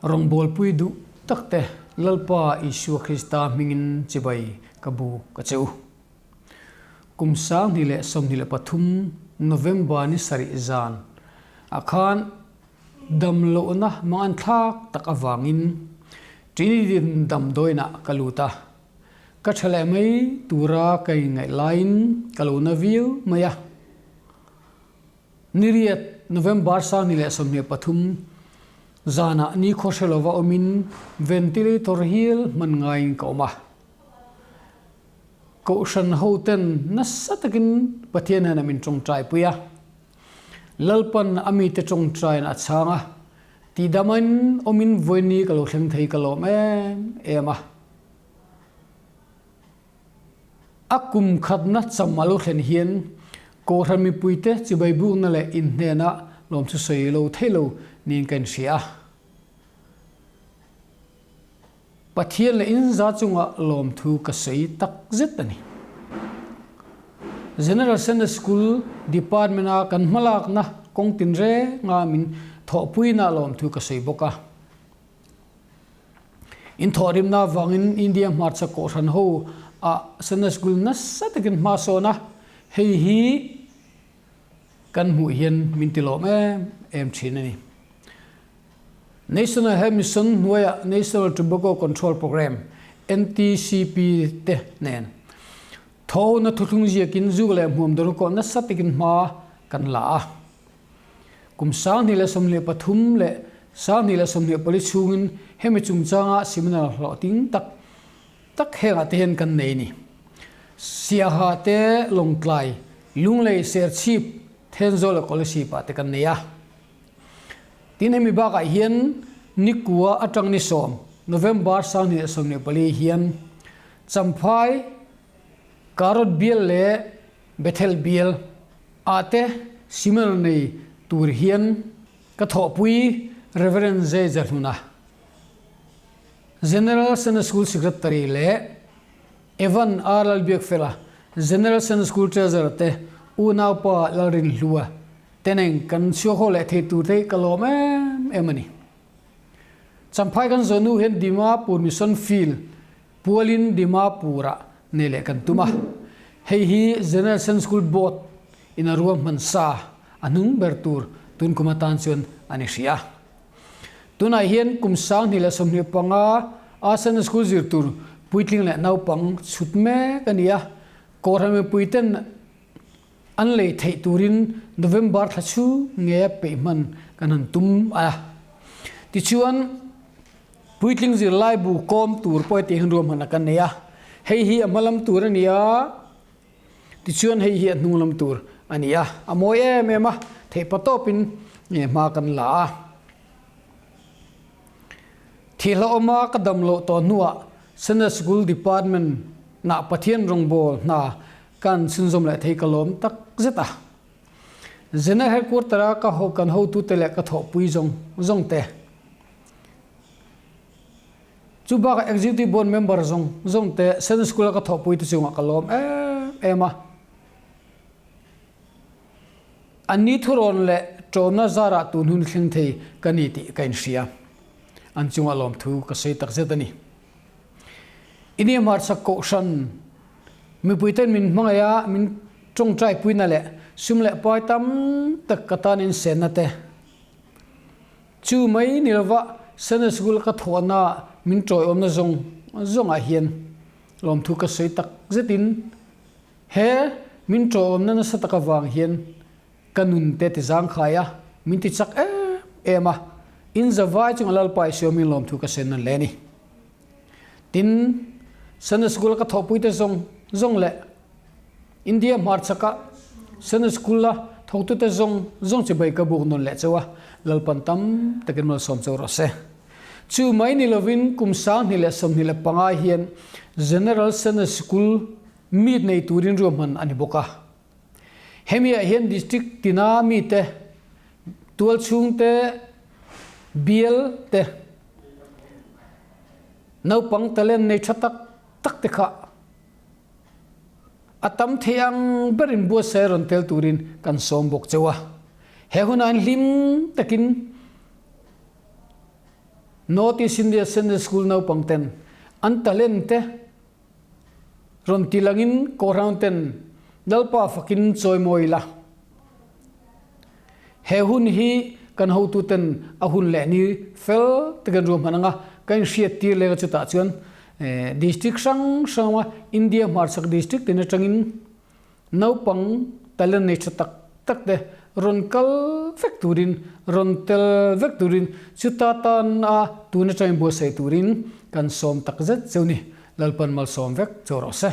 Rawngbawlpui duh takte Lalpa Isua Krista hmingin chibai ka buk a che u. Kum 2023 November ni sarih zan ah khan damlohna mangan thlak tak avangin Trinity damdawiinah ka lut a, ka tha leh mai tura ka inngaih laiin ka lo na viau mai a. Niriat, November 2023, zanah nikhaw hre lova awmin ventilator hial hman ngaiin ka awm a. Kohhran hoten nasa takin Pathian hian a min tawngtaipui a. Lalpan a mite tawngtaiin a chhang a, tihdamain awmin vawiin ka lo thleng thei ka lawm em em a. A kum khatna cham a lo thlen hian Kohhran mipuite chibai bukna leh inhnenah lawmthu sawi lo thei lo niin ka inhria a. Pathian leh inza chunga lawmthu ka sawi tak zet a ni. General Sunday School Department-a kan hmalakna kawng tinrenga min thawhpuina lawmthu ka sawi bawk a. Inthawhrimna avangin India hmarcha kohhran ho ah Sunday School nasa takin hma sawn a, hei hi kan hmuh hian min ti lawm em em thin a ni. National Health Mission hnuaiah National Tobacco Control Programme, NTCP, te nen thawhna thuthlung ziakin zuk leh hmuam dawr kawh nasa takin hma kan la a. Kum 2023 leh 2024 chhungin hemi chungchanga seminar hlawhtling tak tak hengah te hian kan nei a ni. Siaha te Lawngtlai, Lunglei, Serchhip, Thenzawl leh Kolasib ah te kan nei a. Tin hemi bakah hian Nikua atang ni sawm, November 2024 hian Champhai, Karot bial leh Bethel bial ah te seminar nei tur hian ka thawhpui Rev. J. Jahluna, General Sunday School Secretary leh Evan R. Lalbiakfela, General Sunday School Treasurer te unaupa Lalrinhlua te nen kan chhuak haw leh thei tur te hi ka lawm em em a ni. Champhai kan zawh hnu hian Dimapur Mission Field Pualin Dimapur-ah nei leh kan tum a. Hei hi General Sunday School Board in a ruahman sa a hnung ber tur tun kum atan chuan a ni hria. Tunah hian kum 2025 a Sunday School zir tur puitling leh naupang chhut mek a ni a. Kohhran mipuiten an lei theih turin November thla chhung nge peih hman kan han tum a. Tichuan, puitling zirlai bu kawm tur pawh hetiang hian ruahmanna kan nei a. Hei hi a hma lam tur a ni a, tichuan hei hi a hnung lam tur a ni a. A mawi em em a, theih pa tawpin hma kan la a. Thihhlauhawma ka dam loh tawh hnuah Sunday School Department nah Pathian rawngbawl hna Kan chhunzawm leh thei ka lawm tak zet a. General Headquarter a ka ho kan hotute leh ka thawhpui zawng zawng te. Chu bakah Executive Board member zawng zawng te Sunday School a ka thawhpui te chungah ka lawm em em a. Anni thurawn leh tawmna zarah tun hun thleng thei ka ni tih ka inhria. An chungah lawmthu ka sawi tak zet a ni. India hmarchhak kohhran mipuiten min hmangaih a, min tawngtai puina leh sum leh pai tam tak ka tan in senna te chu mai ni lova Sunday School ka thawhna min tawiawmna zawng zawngah hian lawmthu ka sawi tak zetin he min tawiawmna nasa tak avang hian ka nun te ti zangkhai a, min ti chak em em a, in zavai chunga Lalpa i siawmin lawmthu ka sen nan le a ni. Tin, Sunday School-a ka thawhpuite zawng zawng leh India hmarchhaka Sunday School-a thawktute zawng zawng chibai ka buk nawn leh chauh a, Lalpan tam takin malsawm chauh rawh se. Chu mai ni lovin kum 2025 hian General Sunday School meet nei turin ruahman a ni bawk a. Hemiah hian District tina mite, tualchhungte, bial te, naupang talent nei tha tak tak te kha a tam thei ang berin buatsaih rawn tel turin kan sawm bawk cheu a. He hunah hian hlim takin. North East India Sunday School naupang ten an talent te rawn ti langin Kohhran ten Lalpa fakin chawimawi la. He hun hi kan hotu ten a hun leh ni fel takin ruahman anga ka inhriat tir leng a chutah chuan district hrang hrang a India hmarchhak district tin atangin naupang talent nei tha tak tak te rawn kal vek turin rawn tel vek turin chuta tan a tun atangin buatsaih turin kan sawm tak zet cheu ni. Lalpan malsawm vek cheu rawh se.